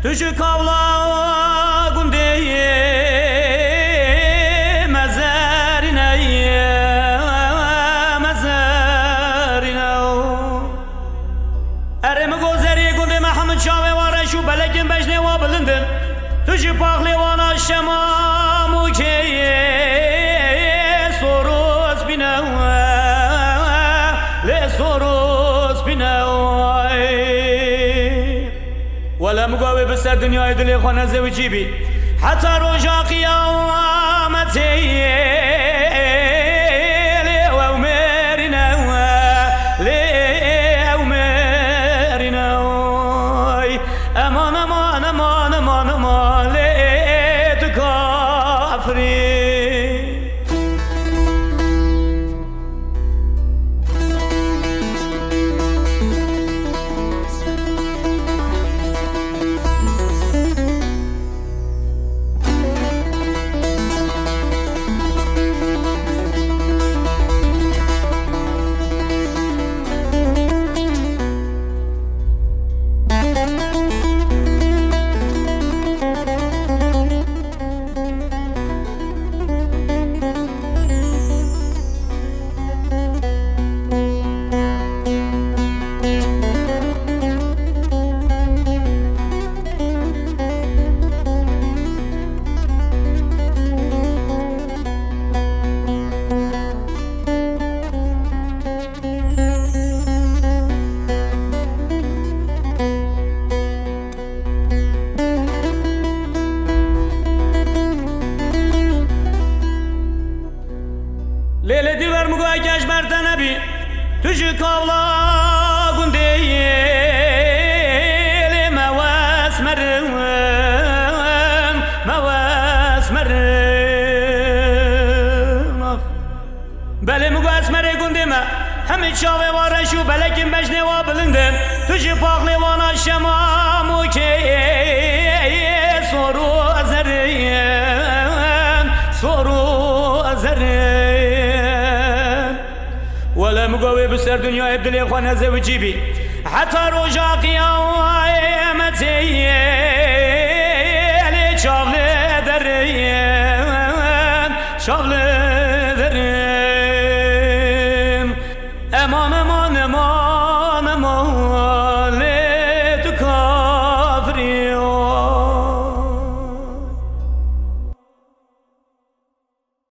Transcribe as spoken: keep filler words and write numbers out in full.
Tu ji kavla gundê yê mezerîne, mezerîne. Erê min go zerê gundê me hemû çavê wan reş û belekên bejnê wan bilind in. Tu ji paxlê wana şema mûkê yê sor û spîne, lê sor û spîne. Wele min go wê bi ser dinyayê dilê xwe nezewicî bî. Heta roja qiyametê lê ew mêrîne, lê ew mêrîne. Eman, eman, eman, eman, eman, lê tu kafirî. Lê, lê Dilber min go eke ji ber te nebî, tu ji kavla gundê yê lê me wes merin, me wes merin. Belê min go esmerê gundê me, hemî çavê wan reş û belekên bejnê wan bilind in. Tu ji paxlê wana şema mûkê sor û zerrin, sor û zerrin. Wele min go wê bi ser dinyayê dilê xwe nezewicî bî. Heta roja qiyametê lê çav lê derin, çav lê